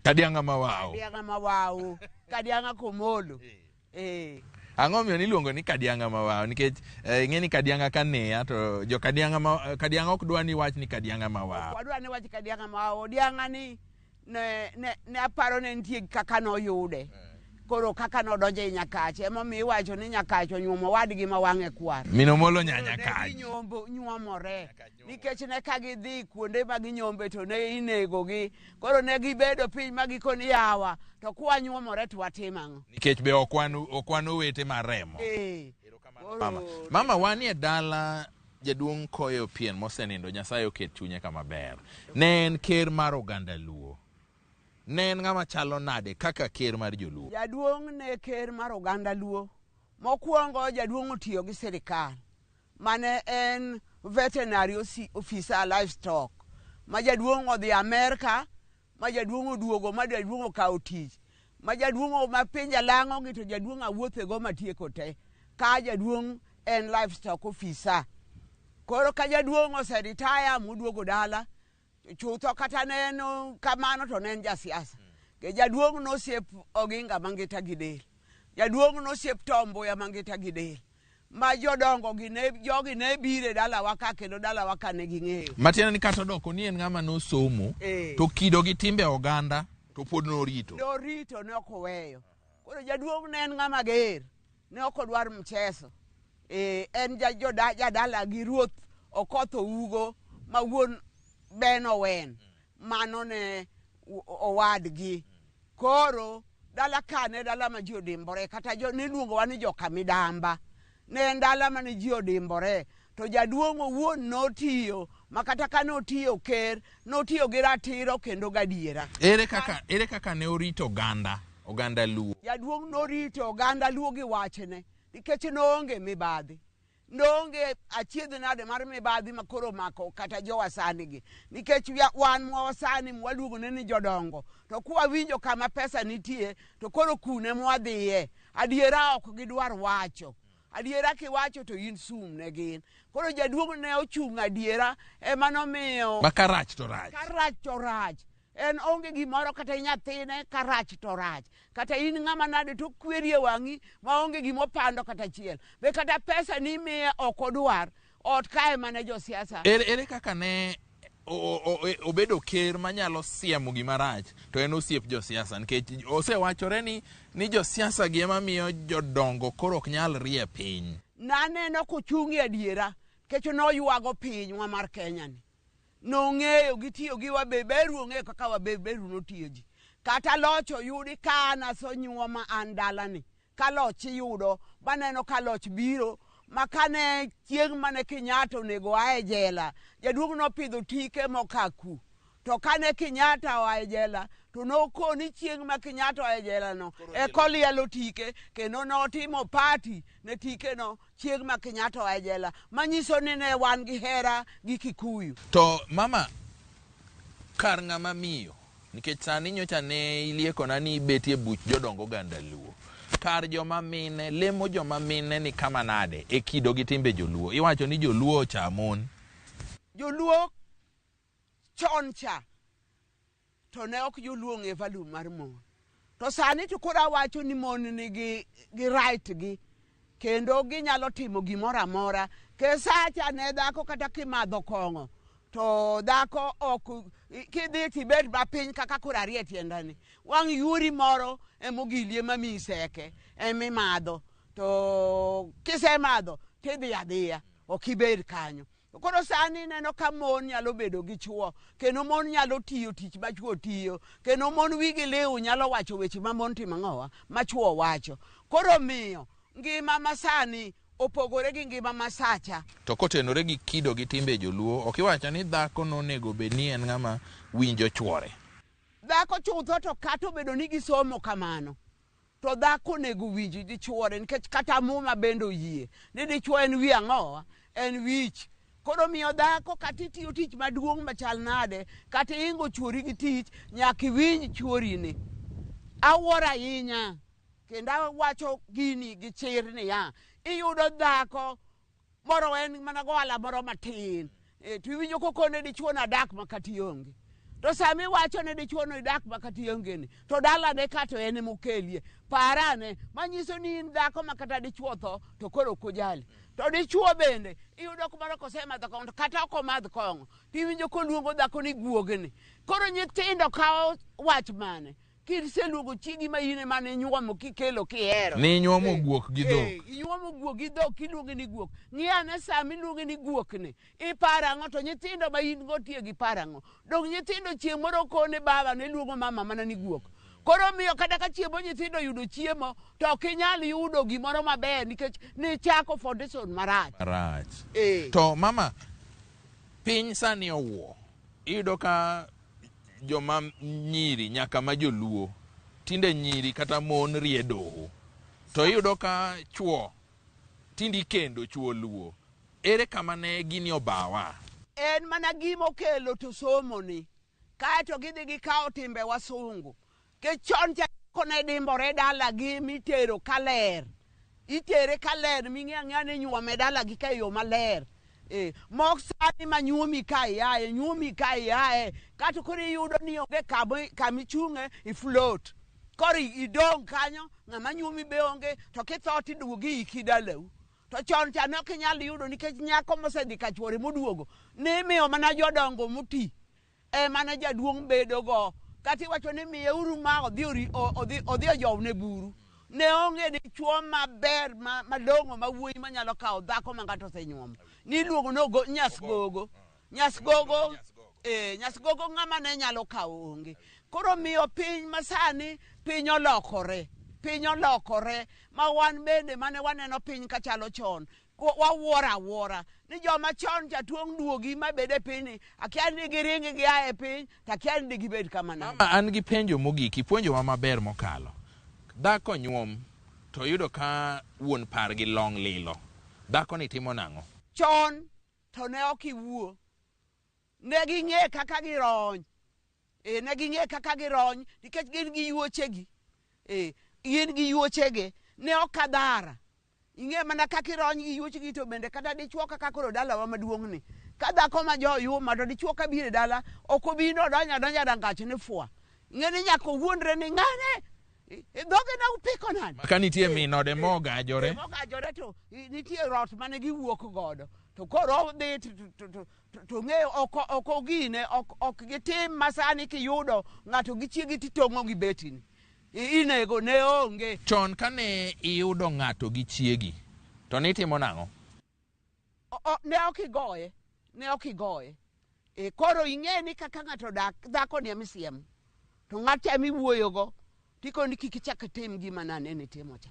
Kadianga Mawao. Kadianga Mawao. Kadianga Komolo. Eh. Ang'o omiyo niluongo ni Kadianga Mawao? Nikech ing'e ni Kadianga ka niya to jo Kadianga ma, Kadianga ok dwa ni wach ni Kadianga Mawao. Wadwa ni wach Kadianga Mawao. Dianga ni ne aparo ne nitie kaka noyude. Koro kaka nodonjo e Nyakach, emomiyo iwacho ni Nyakach onyuomo wadgi ma wang'e kwar. Min Omolo nya Nyakach. Ne ginyombo, nyuomore. Nikech ne ka gidhi kuonde ma ginyombe to ne inegogi. Koro ne gibedo piny ma gikoni yawa, to kwanyuomore to watim ang'o? Nikech be ok wan owete mar remo. Mama, mama wanie dala jaduong' Koyo Pien mosenindo, Nyasaye oket chunye kama ber. Ne en ker mar oganda Luo. Ne en ng'ama chalo nade kaka ker mar joluo? Jaduong' ne ker mar oganda Luo. Mokwongo jaduong' otiyo gi sirikal mane en veterinary officer livestock. Ma jaduong' odhi Amerka, ma jaduong' oduogo, ma jaduong' okawo tich. Ma jaduong' ma pinje lang'o gi to jaduong' awuothego matieko te. Ka jaduong' en livestock officer. Koro ka jaduong' oseretire moduogo dala, chutho kata ne en kamano to ne en jasiasa. Ke jaduong' nosiep Oginga Mangita gi del. Jaduong' nosiep Tom Mboya Mangita gi del. Ma jodongo gi ne, jogi ne biro e dalawa ka kendo dalawa ka ne ging'eyo. Matiende ni kata odoko ni en ng'ama nosomo, to kido gi timbe oganda to pod norito. Norito, ne ok oweyo. Koro jaduong' ne en ng'ama ger, ne ok odwar mchezo. En jadala gi ruoth Okoth Ougo ma wuon Ben Owen, mano ne owadgi. Koro dala ka ne dala ma ji odimbore, kata niluongowa ni joka Midamba. Ne en dala mane ji odimbore, to jaduong' owuon notiyo, ma kata ka notiyo ker, notiyo gi ratiro kendo gadiera. Ere kaka ne orito oganda Luo? Jaduong' norito oganda Luo gi wachne, nikech noonge mibadhi. Noonge achiedh nade mar mibadhi ma koro omako kata jowa sani gi. Nikech wan mwa sani mwaluongo ne ni jodongo, to kwawinjo kama pesa nitie, to koro kune mwadhiye. Adiera ok gidwar wacho. Adiera kiwacho to in sum ne gin. Koro jaduong' ne ochung' adiera, ema nomiyo Ma ka rach to rach. Ka rach to rach. En onge gimoro kata nyathine ka rach to rach. Kata in ng'ama nade to kweri e wang'i ma onge gima opando kata achiel. Be kata pesa ni imiye ok odwar. Ot kae mane josiasa. Ere kaka ne obedo ker manyalo siemo gima rach to en osiep josiasa, nikech osewachore ni josiasa gi ema miyo jodongo koro ok nyal rie piny. Naneno kochung' e adiera, nikech noywago pinywa mar Kenya ni. Nong'eyo gitiyo gi wabeberu, ong'eyo kaka wabeberu notiyo ji. Kata loch oyudi ka an asonyuoma an dalani, ka loch iyudo, baneno ka loch biro, ma kane chieng' mane Kenyatta onego oa e jela, jaduong' nopidho tike mokaku. To kane Kenyatta oa e jela, to nokoni chieng' ma Kenyatta oa e jela no, eko lielo tike, kendo notimo party ne tike no chieng' ma Kenyatta oa e jela, manyiso ni ne wan gi hera gi Kikuyu. To mama, kar ng'ama miyo, nikech sani nyocha ne iliekona ni ibetie buch jodong oganda Luo, kar joma mine, lemo joma mine ni kama nade e kido gi timbe joluo? Iwacho ni joluo ocha mon. Joluo chon cha to ne ok joluo ng'e value mar mon. To sani to koro awacho ni mon nigi gi right gi, kendo ginyalo timo gimoro amora. Ke sacha ne dhako kata kimadho kong'o, to dhako ok, kidhi tibet mapiny kaka koro arie tiendani. Wang' yuori moro emogilie mamiyi seke, emimadho. To kisemadho tidhi adhiya, ok ibed kanyo. Koro sani ineno ka mon nyalo bedo gi chwo, kendo mon nyalo tiyo tich ma chwo tiyo, kendo mon wigi liw nyalo wacho weche ma mon timo ang'owa, ma chwo wacho. Koro miyo ngima ma sani opogore gi ngima ma sacha. To kotenore gi kido gi timbe joluo, ok iwacho ni dhako nonego bed ni en ng'ama winjo chwore? Dhako chutho to kata obedo ni gisomo kamano, to dhako onego winj dichwore, nikech kata Muma bende oyie ni dichwo en wi ang'owa, en wich. Koro miyo dhako kata itiyo tich maduong' machal nade, kata ihingo chwori gi tich, nyaka iwinj chwori ni. Awuoro ahinya, kendo awacho gini gi chir niya, iyudo dhako moro en mana gohala moro matin, to iwinjo kokone dichwo nadak ma kata ionge. To sama iwacho ne dichuo no idak ma kata iongeni, to dalane ka to en emokelie. Parane, manyiso ni in dhako ma kata dichuo tho to koro ok ojali. To dichuo bende iyudo kumoro kosemadho kong'o to kata ok omadh kong'o tiwinjo koluongo dhako ni guogni. Koro nyithindo kawo wach mane? Kiseluongo chiegi ma in ema ninyuomo kikelo kihero. Ninyuomo guok gi dhok. Inyuomo guok gi dhok kiluonge ni guok. Ng'i ane sama iluonge ni guokni, iparo ang'o to nyithindo ma in go tie gi paro ang'o? Dong nyithindo chieng' moro kone baba ne luongo mama mana ni guok. Koro miyo kata ka chiemo nyithindo yudo chiemo to ok inyal yudo gimoro maber nikech nichako foundation marach. Marach. To mama, piny sani owuo. Iyudo ka joma nyiri nyaka ma joluo tinde nyiri kata mon rie doho. To iyudo ka chuo tinde ikendo chuo luo. Ere kama ne gini obawa? En mana gima okelo to somo ni. Kaeto gidhi gikawo timbe wasungu. Nikech chon cha ne dimbore dalagi mitero kaler. Itere kaler ming'e ang'eya ni inyuome dalagi ka e yo maler. Mok sani ma nyuomi ka iaye, nyuomi ka iaye, kato koro iyudo ni onge kama ichung'e, i float. Koro idong' kanyo, ng'ama nyuomi be onge, to kitho tiduogi iki dalau. To chon cha ne ok inyal yudo nikech nyako mosedhi ka chuore moduogo, nimiyo mana jodongo moti ema ne jaduong' bedogo. Kata iwacho ni miyeuru ma odhi ojowne buru. Ne onge dichuo maber malong'o ma wuoyi manyalo kawo dhako ma ng'ato osenyuomo. Niluongo ni nyasgogo. Nyasgogo, nyasgogo ng'ama ne nyalo kawo onge. Koro miyo piny masani piny olokore. Piny olokore ma wan bende mane waneno piny kachalo chon. Wawuoro awuora ni joma chon cha tuong' duogi mabed e pinyni, akia ni giring gia e piny to akia ni gibed kama nade. Mama, an gi penjo mogik, ipuonjowa maber mokalo. Dhako nyuom to yudo ka wuon pargi long' lilo. Dhako ni timo nang'o? Chon to ne ok iwuo. Ne ging'e kaka girony. Ne ging'e kaka girony nikech gin gi yuochegi. Gin gi yuochege. Ne ok kadhara. Ing'e mana kaka irony gi yuochegi to bende kata dichuo kaka koro dalawa maduong' ni. Ka dhako ma jo yuma to dichuo ka biro e dala ok obi nodonjo adonja rangach ni fwa. Ing'e ni nyaka owuondre ni ng'ane dhoge na upiko nade? Ka nitie min ode mogajore. Mogajore to nitie rot mane giwuok godo. To koro odhi to ng'eyo ok ogine, ok gitim masani kiyudo ng'ato gi chiegi titong'o gi betini. Inego ne onge. Chon kane iyudo ng'ato gi chiegi to nitimo nang'o? Ne ok igoye, ne ok igoye. Koro ing'e ni kaka ng'ato dak, dhako ni emisiemo. To ng'at emiwuoyogo tikoni kik ichak itim gima naneno itimo cha.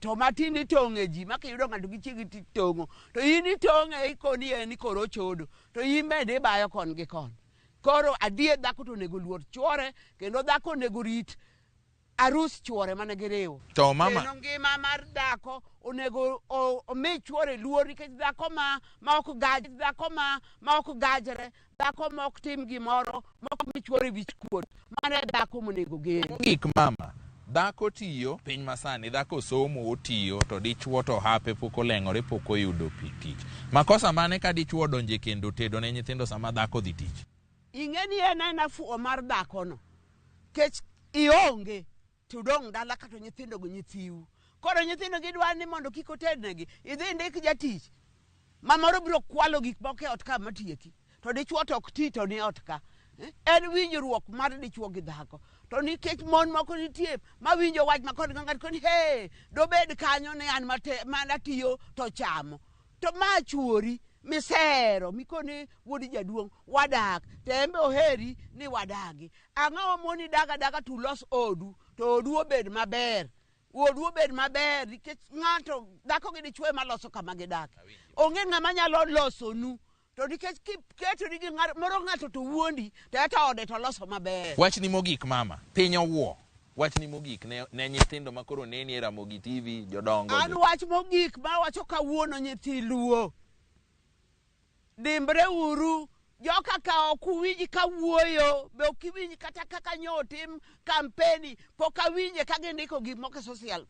To matin itong'e ji, ma kiyudo ng'ato gi chiegi titong'o. To in itong'e ikoni en koro ochodo. To in bende ibayo kon gi kon. Koro adier dhako to onego luor chuore, kendo dhako onego rit arus chuore mane giriwo. To mama, kendo ngima mar dhako onego omi chuore luor nikech dhako ma ok gaj, dhako ma ok gajre, dhako ma ok tim gimoro, ma ok mi chuore wich kuot, mano e dhako monego gen. Mogik mama, dhako tiyo piny masani, dhako somo otiyo to dichuo to hape pok oleng'ore pok oyudo tich. Makosa mane ka dichuo odonje kendo tedo ne nyithindo sama dhako dhi tich? Ing'e ni en aena fuwo mar dhakono. Kech ionge to dong' dala kato nyithindo go nyithiu. Koro nyithindo gidwa ni mondo kik otednegi, idhi ndik jatich ma moro biro kwalo gik moko e ot ka matieki. To dichuo to ok ti to ni ot ka. En winjruok mar dichuo gi dhako. To nikech mon moko nitie mawinjo wach ma kod ng'ato koni he dobed kanyo ni an mana tiyo to chamo. To ma chuori misero mikoni wuod jaduong' wadak to en be oheri ni wadagi. Ang'o moni daga daga to ulos odu to odu obed maber. Odu obed maber nikech ng'ato dhako gi dichuo ema loso kama gidake. Onge ng'ama nyalo losonu. To nikech kiketori gi moro ng'ato to wuondi to eto ode to loso maber. Wachni mogik mama, piny owuo. Wachni mogik ne nyithindo ma koro neni e Ramogi TV, jodongo. An wach mogik ma wacho kawuono nyithi Luo. Dimbre uru, joka ka ok uwinj ka wuoyo, be ok iwinj kata kaka nyo otim kampeni, pok awinje ka gindiko gik moko e social,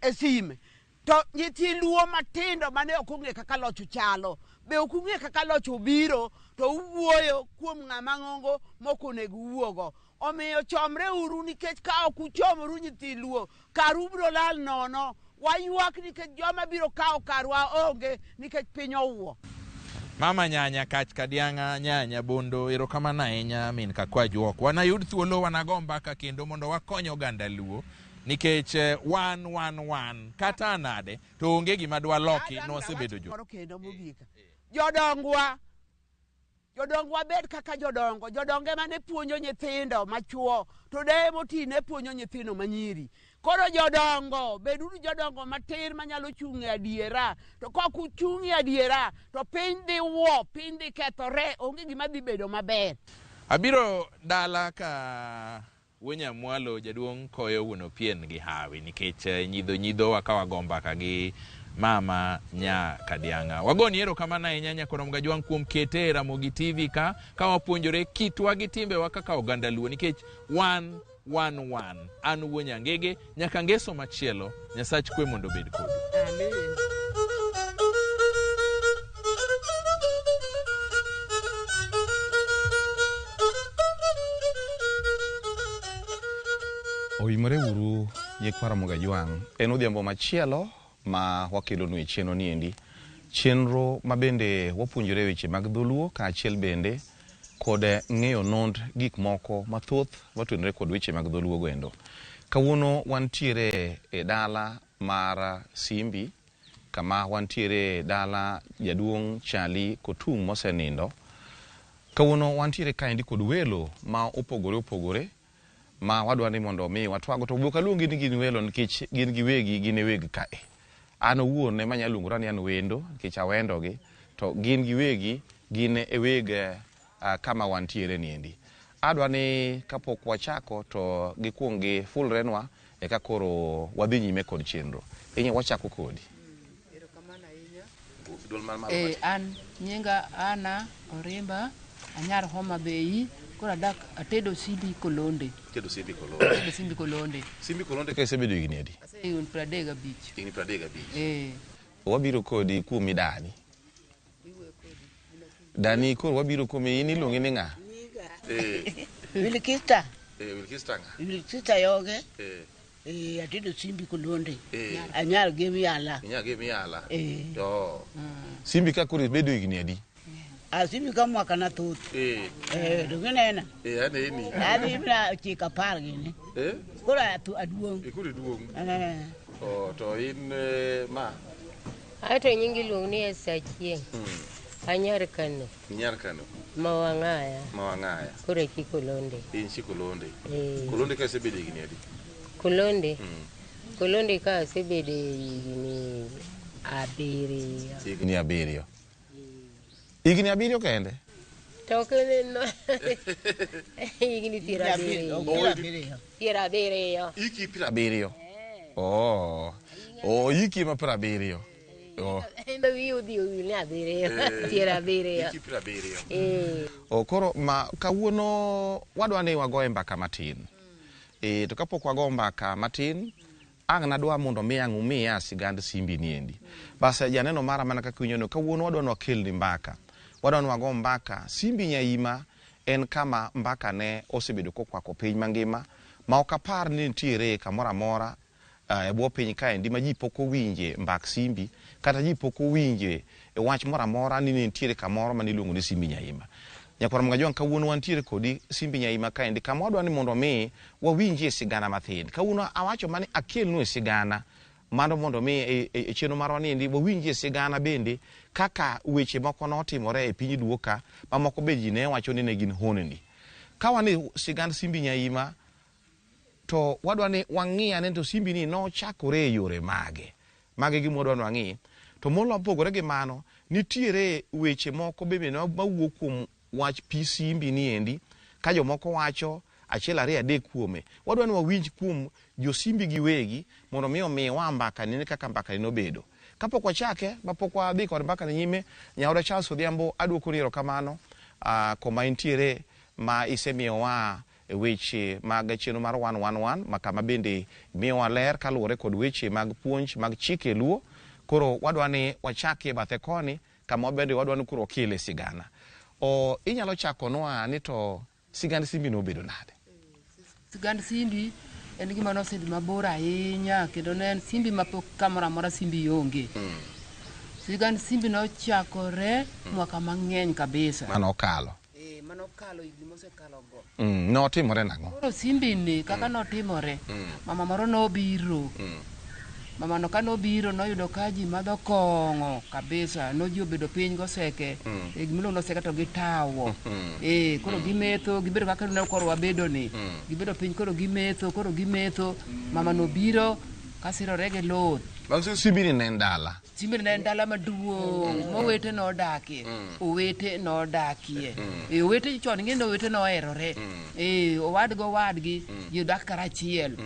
e sime. To nyithi Luo matindo mane ok ong'e kaka loch chalo, Be ok ung'e kaka loch obiro to uwuoyo kuom ng'ama ng'ongo mok onego uwuogo. Omiyo chomre uru nikech ka ok uchomoru nyithi Luo, karu biro lal nono. Waywak nikech joma biro kawo karwa onge nikech piny owuo. Mama nyanya kach kadiang'a nyanya bondo erokamano ahinya min kakwa juok. Wanayud thuolo wanago mbaka kendo mondo wakony oganda Luo nikech wan wan wan kata nade to onge gima dwaloki nwasebedo jo. Moro kendo mogik. Jodongwa jodongwa bed kaka jodongo. Jodongo ema ne puonjo nyithindo machuo to deye moti ne puonjo nyithindo manyiri. Koro jodongo, beduru jodongo matir manyalo chung' e adiera. To kok uchung' e adiera to piny dhi wuo, piny dhi kethore, onge gima dhi bedo maber. Abiro dala ka Wuonyamwalo jaduong' koyo wuon Opien gi hawi nikech nyidho nyidhowa ka wago mbaka gi mama nya Kadiang'a. Wagoni erokamano ahinya Nyakorom Gajwang' kuom kete e Ramogi TV ka ka wapuonjore kitwa gi timbewa kaka oganda Luo nikech wan wan wan. An wuo Nyangege nyaka ngeso machielo Nyasach kwe mondo obed kodu. Amen. Oimore uru nyikwa Ramogi Ajwang'. En odhiambo machielo ma wakelonu e chenro niendi. Chenro ma bende wapuonjore weche mag dholuo kaachiel bende kod ng'eyo nond gik moko mathoth motudore kod weche mag dholuo goendo. Kawuono wantiere e dala mar Simbi kama wantiere dala jaduong' Chali Kotung' mosenindo. Kawuono wantiere kaendi kod welo ma opogore opogore ma wadwa ni mondo mi watwago to ok aluongi ni gin welo nikech gin giwegi gin e weg kae. An owuon ema anyalo luongora ni an wendo nikech awendogi to gin giwegi gin e weg kama wantiere niendi. Adwa ni kapok wachako to gikuong gifulrenwa eka koro wadhi nyime kod chenro. Inya wachako kodi. Erokamano ahinya. An nyinga Ana Orimba, anyar Homa Bay, koro adak atedo Simbi Kolonde. Tedo Simbi Kolonde. Atedo Simbi Kolonde. Simbi Kolonde ka isebedo higni adi? Asehigni 35. Higni 35. Eh. Wabiro kodi kuomi dani. Dani koro wabiro kuomi in iluongi ni ng'a? Wilkista. Wilkista ng'a? Wilkista Yoge. Atedo Simbi Kolonde. Anyar gi Miala. Inyar gi Miala. To Simbi ka koro ibedo higni adi? Simbi ka mwaka na thoth. To ginena. Aneni. Adhi mana chiko 10 gini. Koro aduong'. Koro iduong'. To in ma? Ato nyingi iluongo ni Esther Achieng'. Anyar Kano. Inyar Kano. Mawang'aya. Mawang'aya. Koro chi Kolonde. In chi Kolonde. Kolonde ka isebedo higni adi? Kolonde. Kolonde ka asebedo higni 7. Higni 7. Higni 7 kende? To ok en higni 70. 70. Iki 70. Oh. Oh, iki ma 70. Oh. Endo wiyi odhi owil ni 7. 70. Iki 70. Oh, koro ma kawuono wadwa ni wagoye mbaka matin. To kapok wago mbaka matin, ang' nadwa mondo mi ang' umiya sigand Simbi niendi. Bas janeno mara mana kaka iwinjo kawuono wadwa ni wakelni mbaka. Wadwa ni wago mbaka. Simbi Nyaima en kama mbaka ne osebedo kokwako piny mangima ma ok apar ni nitiere kamoro amora e bwo piny kaendi ma ji pok owinje mbak Simbi kata ji pok owinje e wach moro amora ni nitiere kamoro mane iluongo ni Simbi Nyaima. Nyakwar Mgajwang' kawuono wantiere kodi Simbi Nyaima kaendi kama wadwa ni mondo mi wawinjie sigana mathin. Kawuono awacho mani akelnu e sigana mano mondo mi e chenro marwa niendi wawinjie sigana bende kaka weche moko notimore e piny Luo ka ma moko be ji ne wacho ni ne gin honni. Ka wan e sigand Simbi Nyaima to wadwa ni wang'i ane to Simbi ni nochakore e yore mage. Mage gima wadwa ni wang'i. To mopogore gi mano, nitiere weche moko bende mawuok kuom wach pi Simbi niendi ka jomoko wacho 1 2 3 kuome. Wadwa ni wawinj kuom jo Simbi giwegi mondo mi omiwa mbaka ni kaka mbaka ni nobedo. Kapok wachake, mapok wadhi kod mbaka ni nyime, nyaoda Charles Odhiambo aduoko ni erokamano koma intiere ma isemiyowa weche mag chenro mar 111 ma kama bende miyowa ler kaluwore kod weche mag puonj mag chike Luo. Koro wadwa ni wachakie bathe koni Kama bende wadwa ni koro wakele sigana. O inyalo chakonwa ni to sigand Simbi nobedo nade? Sigand Simbi en gima nosedhi mabor ahinya kendo ne en Simbi mapok kamoro amora Simbi onge. Sigand Simbi nochakore mwaka mang'eny kabisa. Mano okalo. Mano okalo higni mosekalo go. Notimore nang'o? Koro Simbi ni kaka notimore, mama moro nobiro. Mama no ka nobiro noyudo ka ji madho kong'o kabisa. No ji obedo piny goseke. Gimiluongo ni oseke to gitawo. Koro gimetho, gibedo kaka ne koro wabedo ni. Gibedo piny koro gimetho, koro gimetho. Mama nobiro kasirore gi luth. Manyiso Simbi ni ne en dala. Simbi ne en dala maduong' mowete nodakie. Owete nodakie. Owete chon ing'e ni owete noherore. Owad gi owadgi ji odak karachiel.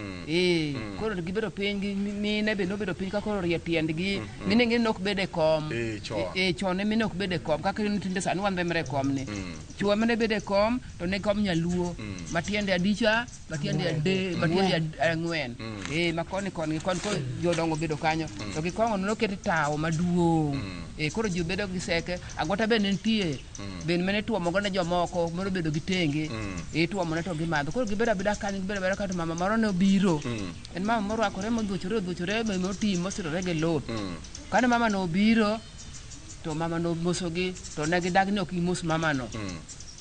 Koro gibedo piny gi mine be nobedo piny ka koro orie tiendgi. Mine ing'e ni ok bed e kom. Chon. Chon ne mine ok bed e kom kaka tinde sani wandhemre e kom ni. Chuo ema ne bedo e kom to ne kom nyaluo. Matiende adicha, matiende ade, matiende ang'wen. Ma koni koni gi koni koro jodongo obedo kanyo. To gi kong'o noket tawo maduong'. Koro ji obedo gi seke, agwata be ne nitie. Be mane ituomo go ne jomoko moro bedo gi tenge. Ituomo ne to gimadho. Koro gibedo abeda kanyo, gibedo abeda kanyo to mama moro ne obiro. En mama morwakore modhuchore odhuchore moti mosirore gi luth. Kane mama no obiro, to mama no mosogi to ne gidag ni ok gimos mama no.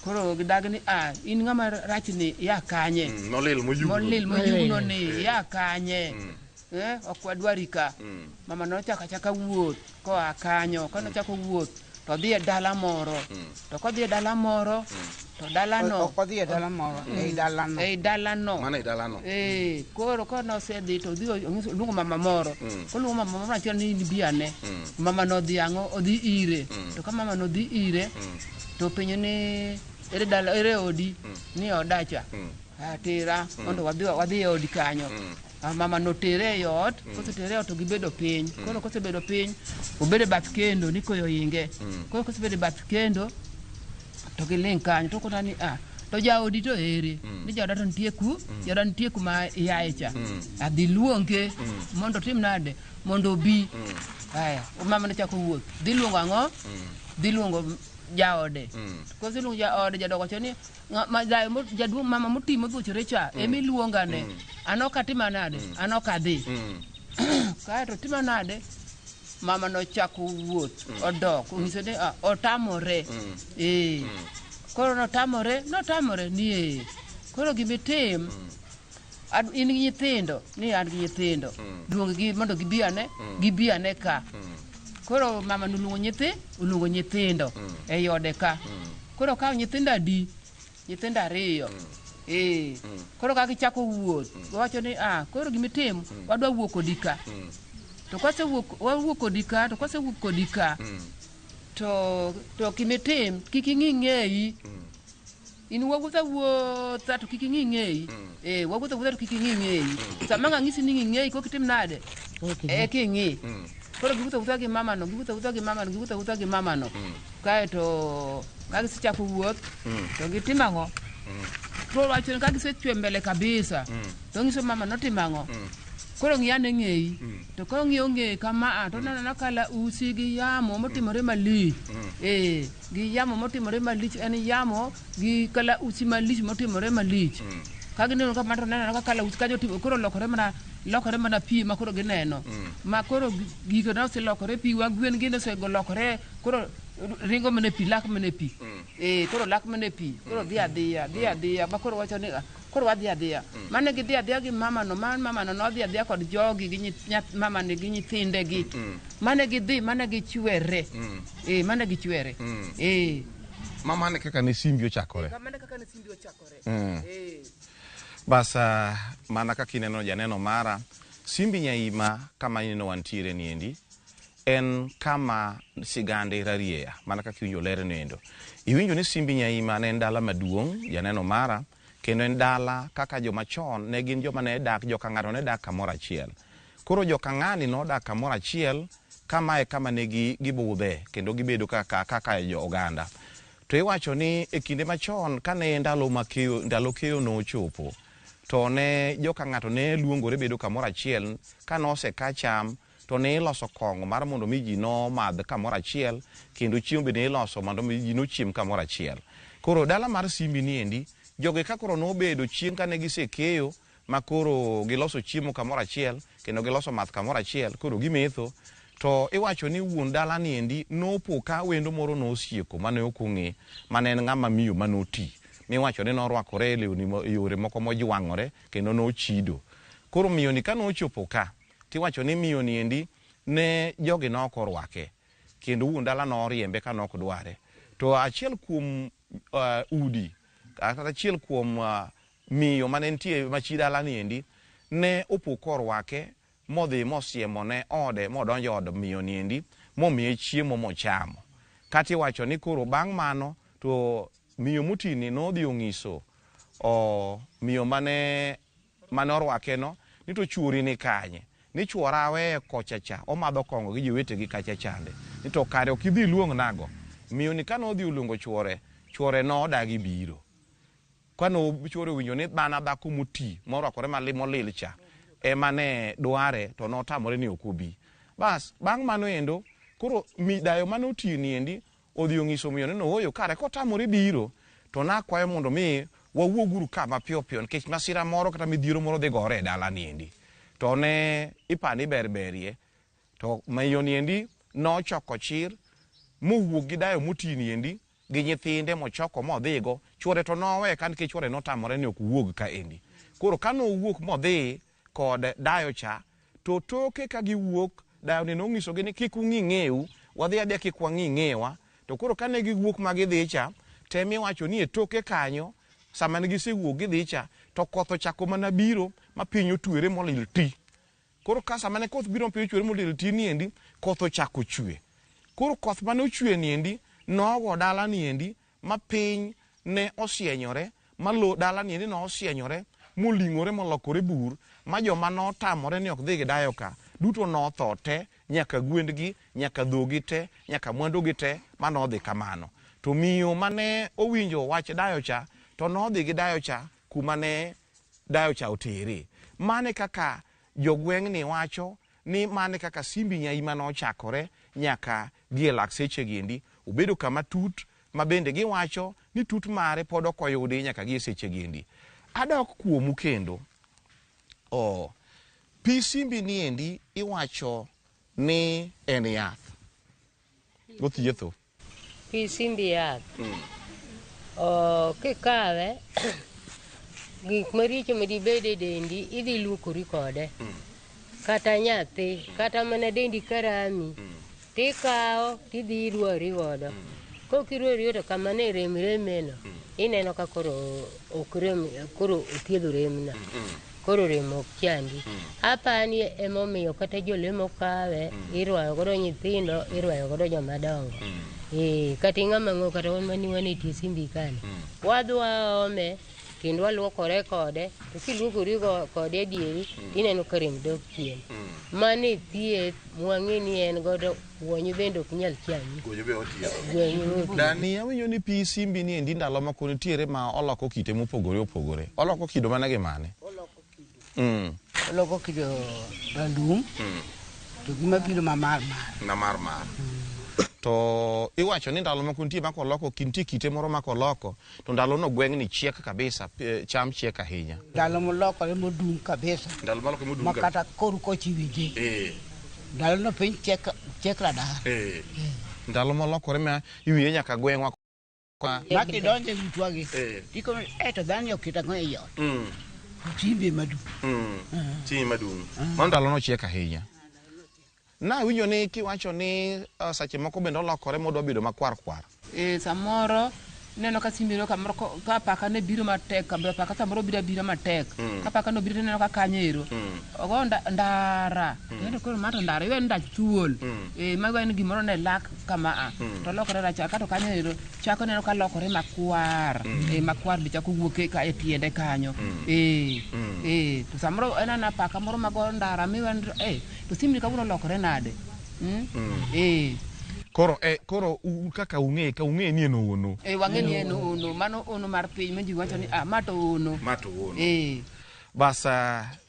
Koro gidag ni ah in ng'ama rach ni ya kanye. Nolil moyugno. Molil moyugno ni ya kanye. Ok wadwari ka. Mama nochako achaka wuoth koa kanyo. Kanochako wuoth to odhi e dala moro. To kodhi e dala moro to dalano Ok odhi e dala moro, ei dalano. Ei dalano. Mano e dalano. Koro konosedhi to odhi oluongo mama moro. Koluongo mama moro achiel ni in bi ane. Mama no odhi ang'o odhi ire. To ka mama no odhi ire to openjo ni ere dala ere odi ni odacha. Ah, tera mondo wadhi e odi kanyo. Ah, mama notere e ot, kosetere e ot to gibedo piny. Koro kosebedo piny, obedo e bath kendo ni koyo inge. Koro kosebedo e bath kendo to giling' kanyo to okona ni ah to jaodi to ere ni jaoda to nitie ku jaoda nitie kuma iaye cha adhi luonge mondo otim nade mondo obi aya mama nochako wuoth dhi luongo ang'o dhi luongo jaode koseluongo jaode jadongo wacho ni jaduong' mama moti modhuchore cha emiluongane an ok atima nade an ok adhi kaeto tima nade mama nochako wuoth odok onyiso ni ah, otamore koro notamore notamore ni ee koro gimitim in gi nyithindo ni an gi nyithindo luong gi mondo gibi ane gibi ane ka koro mama noluongo nyithi oluongo nyithindo ei ode ka koro okawo nyithindo adi nyithindo ariyo koro ka gichako wuoth wawacho ni ah koro gimitim wadwa wuok kodi ka to kwasewuok wawuok kodi ka to kwasewuok kodi ka to gimitim kik ing'i ng'eyi in wawuotho awuotha to kik ing'i ng'eyi wawuotho awuotha to kik ing'i ng'eyi sama ang' ang'isi ni ing'i ng'eyi kok itim nade eka ing'i koro giwuotho awuotha gi mama no giwuotho awuotha gi mama no giwuotho awuotha gi mama no kaeto ka gisechako wuoth to gitimo ang'o to wacho ni ka gisechwe mbele kabisa to ng'iso mama notimo ang'o koro ng'i ane ng'eyi to ka ong'iyo ng'eye kama a to oneno kala usi gi yamo motimore malich gi yamo motimore malich en yamo gi kala usi malich motimore malich ka gineno kama to neno ka kala usi kanyo otimo koro lokore mana pi ma koro gineno ma koro gigo ne oselokore pi wa gwen gi noselokore koro ringo mana e pi lak mana e pi koro lak mana e pi koro dhi adhiya dhi adhiya ma koro wacho ni ah, koro wadhi adhiya mane gidhi adhiya gi mama no ma mama no nodhi adhiya kod jogi gi mama ni gi nyithinde gi mane gidhi mane gichwere mane gichwere Mama ne kaka ne Simbi ochakore. Kamano kaka ne Simbi ochakore Bas mana kaka ineno janeno mara, Simbi Nyaima kama ineno wantiere niendi en kama sigande rarieya mana kaka iwinjo ler nendo. Iwinjo ni Simbi Nyaima ne en dala maduong' janeno mara kendo en dala kaka joma chon ne gin joma ne dak joka ng'ato ne dak kamoro achiel. Koro joka ng'ani nodak kamoro achiel kamae kama ne gibudhe kendo gibedo kaka jo oganda. To iwacho ni e kinde machon kane ndalo ma keyo, ndalo keyo nochopo to ne joka ng'ato ne luongore bedo kamoro achiel ka noseka cham to ne iloso kong'o mar mondo mi ji nomadh kamoro achiel, kendo chiemo bende iloso mondo mi ji nochiem kamoro achiel. Koro dala mar Simbi ni endi, jogi ka koro nobedo chieng' kane gisekeyo ma koro giloso chiemo kamoro achiel, kendo giloso math kamoro achiel, koro gimetho, to iwacho ni wuon dala ni endi nopo ka wendo moro nosieko mane ok ong'e, mane en ng'ama miyo mane oti. Miwacho ni norwakore e lewni yore moko mojwang'ore kendo nochido. Koro miyo ni ka nochopo ka, tiwacho ni miyo ni endi ne jogi ne ok orwake, kendo wuon dala noriembe ka ne ok dware. To achiel kuom udi, kata achiel kuom miyo mane nitie machi dala ni endi, ne opo korwake modhi mosiemone ode, modonjo od miyo ni endi, momiye chiemo mochamo. Kata iwacho ni koro bang' mano to miyo motini nodhi ong'iso miyo mane orwake no ni to chuori ni kanye, ni chuora aweyo kocha cha, omadho kong'o gi jowetegi kacha chande, ni to kare ok idhi iluong nago. Miyo ni kane odhi oluongo chuore, chuore nodagi biro. Kane chuore owinjo ni mana dhako moti morwakore molil cha ema ne dware, to notamore ni ok obi. Bas bang' mano endo koro dayo mane oti ni endi odhi ong'iso miyo ni ooyo, kare kotamore biro to nakwayo mondo mi wawuoguru ka mapiyo piyo nikech masira moro kata midhiero moro dhi gore e dala ni endi. To ne ipani ber berie, to miyo ni endi nochoko chir mowuok gi dayo moti ni endi gi nyithinde mochoko modhigo. Chuore to nowe ka nikech chuore notamore ni ok wuog ka endi. Koro ka nowuok modhi kod dayo cha, to toke ka giwuok, dayo ni nong'isogi ni kik ung'i ng'eu, wadhi adhiya kik wang'i ng'ewa. To koro kane giwuok ma gidhi cha, temi wacho ni e toke kanyo, sama ne gisewuok gidhi cha, to koth ochako mana biro ma piny otwere molil ti. Koro ka sama ne koth biro ma piny otwere molil ti ni endi, koth ochako chwe. Koro koth mane ochwe ni endi, nogo dala ni endi, ma piny ne osienyore, ma lo dala ni endi nosienyore, moling'ore molokore bur, ma joma notamore ni ok dhi gi dayo ka, duto notho te, nyaka gwendgi, nyaka dhogi te, nyaka mwandugi te, manodhi kamano. To miyo mane owinjo wach dayo cha, to nodhi gi dayo cha kuma ne dayo cha otere. Mane kaka jogweng'ni wacho ni mane kaka Simbi Nyaima nochakore nyaka gi e lak seche gi endi, obedo kama tut ma bende giwacho ni tut mare pod ok oyudi nyaka gi e seche gi endi. Adok kuomu kendo. Pi Simbi ni endi iwacho ni en yath. Othietho. Pi Simbi yath. Kikawe, gik maricho madibed e dendi, idhi luokori kode. Kata nyathi, kata mana dendi karami, tikawo tidhi irwari godo. Kok irwari to kama ne rem remeno, ineno ka koro ok rem, koro othiedho remno. Koro rem ok chandi. Apani emomiyo kata jolemo kawe, irwayo godo nyithindo, irwayo godo joma dongo. Kata ing'ama ng'o, kata wan mani wan e tie Simbi kani. Wadhi waome, kendo waluokore kode, to kiluokori kode adieri, tineno ka rem dok chien. Mano e thieth mwang'e ni en godo, guonyo bende ok nyal chami. Guonyo be othiedho. Guonyo be othiedho. Dani, awinjo ni pi Simbi ni endi ndalo moko nitiere ma oloko kite mopogore opogore. Oloko kido mana gi mane? Oloko kido. Oloko kido ralum, to gima biro ma mar mar. Ma mar mar. To iwacho ni ndalo moko nitie ma koloko, nitie kite moro ma koloko, to ndalo no gweng'ni chiek kabisa, cham chiek ahinya. Ndalo molokore modung' kabisa. Ndalo molokore modung' Ma kabisa. kata koru koch iwinje. Ndalo no piny chiek radar. Ndalo molokore ma iwinje nyaka gweng'wa. Ma kidonjo e utwagi, tikono, to dhani oketo ang'o ei ot? Simbi maduong'. Simbi maduong'. Mano ndalo no chiek ahinya. Nawinjo ni kiwacho ni seche moko bende olokore modwa bedo makwar kwar. Samoro ineno ka Simbi no kamoro ka apaka ne biro matek, ka apaka samoro biro abira matek. Ka apaka no biro tineno ka kanyo ero. Ogo ndara. Kendo koro ma to ndara, iwe ni ndach thuol. Ma iwe ni gimoro ne lak kama a. To lokore rachar, kato kanyo ero chako neno ka lokore makwar. Makwar be chako wuok e tiende kanyo. To samoro en ana apaka moro mago ndara miwe ni to Simbi kawuono lokore nade? Koro koro kaka ung'e, ka ung'e ni en ono. Wang'e ni en ono, mano ono mar piny ma ji wacho ni, ma to ono. Ma to ono. Bas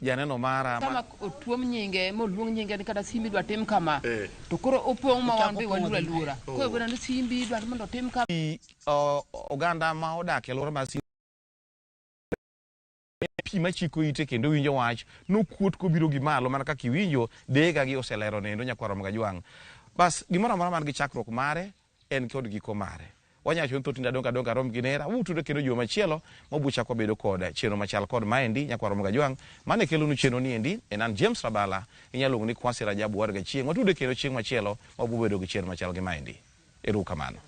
janeno mara Kama otuom nyinge moluong nyinge ni kata Simbi dwa tim kama to koro opong' ma wan be waluor aluora. Koro bwana ni Simbi dwa mondo otim kama. Oganda ma odak e alwora mar Simbi pi machiko ite kendo winjo wach nokuot kobiro gi malo mana kaka iwinjo dega gi oselero nendo nyakwar Ramogi Ajwang'. Bas gimoro amora man gi chakruok mare en kod giko mare. Wanyalo wacho ni thoth adong' adong' rom gi nera utudre kendo juma machielo mabuchako wabedo kod chenro machal kod maendi nyakwar Ramogi Ajwang'. Mane kelonu chenro ni endi en an James Rabala inyalo luongo ni Kwasi Rajabu war gachieng'. Watudre kendo chieng' machielo mabubedo gi chenro machal gi maendi. Erokamano.